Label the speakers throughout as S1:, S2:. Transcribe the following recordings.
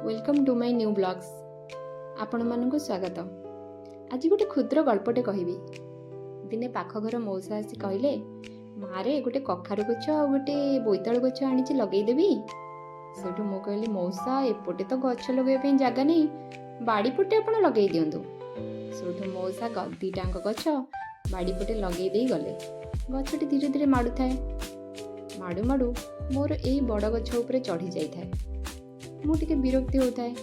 S1: Welcome to my new vlogs. ଆପଣମାନଙ୍କୁ ସ୍ୱାଗତ। ଆଜି ଗୋଟେ କ୍ଷୁଦ୍ର ଗଳ୍ପଟେ କହିବି। ଦିନେ ପାଖ ଘର ମଉସା ଆସି କହିଲେ, "ମାରେ, ଗୋଟେ କଖାରୁ ଗଛ ଆଉ ଗୋଟେ ବୋଇତାଳୁ ଗଛ ଆଣିଛି, ଲଗେଇଦେବି?" ସେଇଠୁ ମୁଁ କହିଲି, "ମଉସା, ଏପଟେ ତ ଗଛ ଲଗେଇବା ପାଇଁ ଜାଗା ନେଇ, ବାଡ଼ି ପଟେ ଆପଣ ଲଗେଇ ଦିଅନ୍ତୁ।" ସେଇଠୁ ମଉସା ଦୁଇଟାଙ୍କ ଗଛ ବାଡ଼ି ପଟେ ଲଗେଇ ଦେଇ ଗଲେ। ଗଛଟି ଧୀରେ ଧୀରେ ମାଡ଼ୁଥାଏ। ମାଡ଼ୁ ମାଡ଼ୁ ମୋର ଏଇ ବଡ଼ ଗଛ ଉପରେ ଚଢ଼ି ଯାଇଥାଏ। ମୁଁ ଟିକେ ବିରକ୍ତି ହେଉଥାଏ।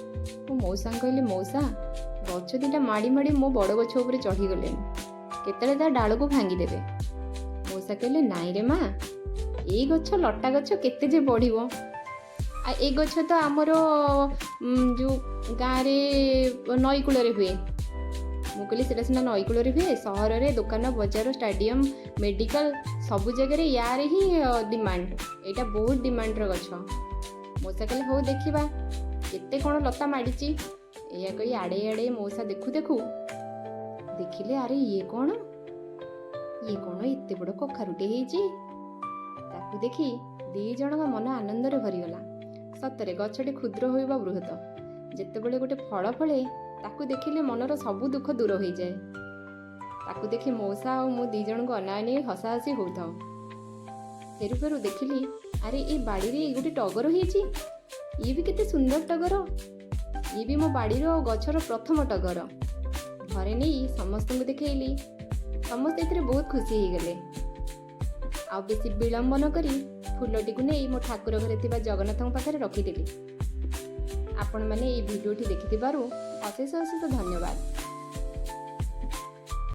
S1: ମୁଁ ମଉସାଙ୍କୁ କହିଲି, "ମଉସା, ଗଛ ଦୁଇଟା ମାଡ଼ି ମାଡ଼ି ମୋ ବଡ଼ ଗଛ ଉପରେ ଚଢ଼ିଗଲେଣି, କେତେବେଳେ ତା ଡାଳକୁ ଭାଙ୍ଗିଦେବେ।" ମଉସା କହିଲେ, "ନାଇଁ ରେ ମା, ଏଇ ଗଛ ଲଟା ଗଛ, କେତେ ଯେ ବଢ଼ିବ? ଆଉ ଏଇ ଗଛ ତ ଆମର ଯେଉଁ ଗାଁରେ ନଈ କୂଳରେ ହୁଏ।" ମୁଁ କହିଲି, "ସେଇଟା ସିନା ନଈ କୂଳରେ ହୁଏ, ସହରରେ ଦୋକାନ ବଜାର, ଷ୍ଟାଡ଼ିୟମ୍, ମେଡ଼ିକାଲ ସବୁ ଜାଗାରେ ୟାର ହିଁ ଡିମାଣ୍ଡ। ଏଇଟା ବହୁତ ଡିମାଣ୍ଡର ଗଛ।" ମଉସା କହିଲେ, "ହଉ, ଦେଖିବା କେତେ କ'ଣ ଲତା ମାଡ଼ିଛି।" ଏଇଆ କହି ଆଡ଼େଇ ଆଡ଼େଇ ମଉସା ଦେଖୁ ଦେଖୁ ଦେଖିଲେ, ଆରେ ଇଏ କ'ଣ, ଇଏ କ'ଣ, ଏତେ ବଡ଼ କଖାରୁଟେ ହେଇଛି! ତାକୁ ଦେଖି ଦି ଜଣଙ୍କ ମନ ଆନନ୍ଦରେ ଭରିଗଲା। ସତରେ ଗଛଟି କ୍ଷୁଦ୍ର ହେଉ ବା ବୃହତ, ଯେତେବେଳେ ଗୋଟେ ଫଳ ଫଳେ, ତାକୁ ଦେଖିଲେ ମନର ସବୁ ଦୁଃଖ ଦୂର ହୋଇଯାଏ। ତାକୁ ଦେଖି ମଉସା ଆଉ ମୁଁ ଦି ଜଣଙ୍କୁ ଅନାଅନି ହସାହସି ହେଉଥାଉ। ଫେରୁ ଫେରୁ ଦେଖିଲି, ଆରେ ଏଇ ବାଡ଼ିରେ ଗୋଟେ ଟଗର ହେଇଛି। ଇଏ ବି କେତେ ସୁନ୍ଦର ଟଗର! ଇଏ ବି ମୋ ବାଡ଼ିର ଆଉ ଗଛର ପ୍ରଥମ ଟଗର। ଘରେ ନେଇ ସମସ୍ତଙ୍କୁ ଦେଖେଇଲି। ସମସ୍ତେ ଏଥିରେ ବହୁତ ଖୁସି ହେଇଗଲେ। ଆଉ ବେଶୀ ବିଳମ୍ବ ନ କରି ଫୁଲଟିକୁ ନେଇ ମୋ ଠାକୁର ଘରେ ଥିବା ଜଗନ୍ନାଥଙ୍କ ପାଖରେ ରଖିଦେଲି। ଆପଣମାନେ ଏଇ ଭିଡ଼ିଓଟି ଦେଖିଥିବାରୁ ଅଶେଷ ଅଶେଷ ଧନ୍ୟବାଦ।